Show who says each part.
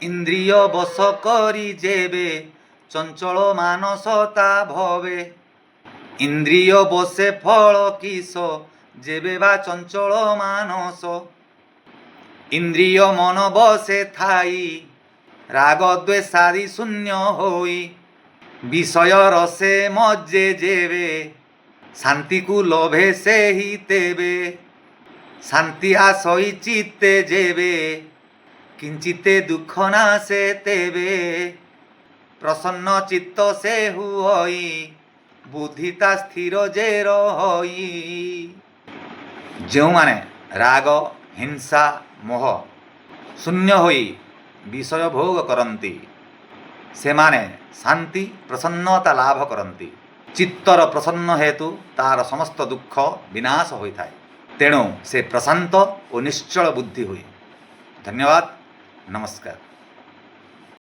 Speaker 1: ଇନ୍ଦ୍ରିୟ ବଶ କରି ଯେବେ, ଚଞ୍ଚଳ ମାନସ ତା ଭବେ। ଇନ୍ଦ୍ରିୟ ବଶେ ଫଳ କିସ, ଯେବେ ବା ଚଞ୍ଚଳ ମାନସ। ଇନ୍ଦ୍ରିୟ ମନ ବଶେ ଥାଇ, ରାଗ ଦ୍ୱେଷାଦି ଶୂନ୍ୟ ହୋଇ। ବିଷୟ ରସେ ମଜ୍ଜେ ଯେବେ, ଶାନ୍ତିକୁ ଲଭେ ସେହି ତେବେ। ଶାନ୍ତି ଆସଇ ଚିତ୍ତେ ଯେବେ, କିଞ୍ଚିତେ ଦୁଃଖ ନାଶେ ତେବେ। ପ୍ରସନ୍ନ ଚିତ୍ତ ସେ ହୁଅଇ, ବୁଦ୍ଧି ତା ସ୍ଥିର ଯେ ରହଇ। ଯେଉଁମାନେ ରାଗ, ହିଂସା, ମୋହ ଶୂନ୍ୟ ହୋଇ ବିଷୟ ଭୋଗ କରନ୍ତି, ସେମାନେ ଶାନ୍ତି, ପ୍ରସନ୍ନତା ଲାଭ କରନ୍ତି। ଚିତ୍ତର ପ୍ରସନ୍ନ ହେତୁ ତାର ସମସ୍ତ ଦୁଃଖ ବିନାଶ ହୋଇଥାଏ। ତେଣୁ ସେ ପ୍ରଶାନ୍ତ ଓ ନିଶ୍ଚଳ ବୁଦ୍ଧି ହୁଏ। ଧନ୍ୟବାଦ, ନମସ୍କାର।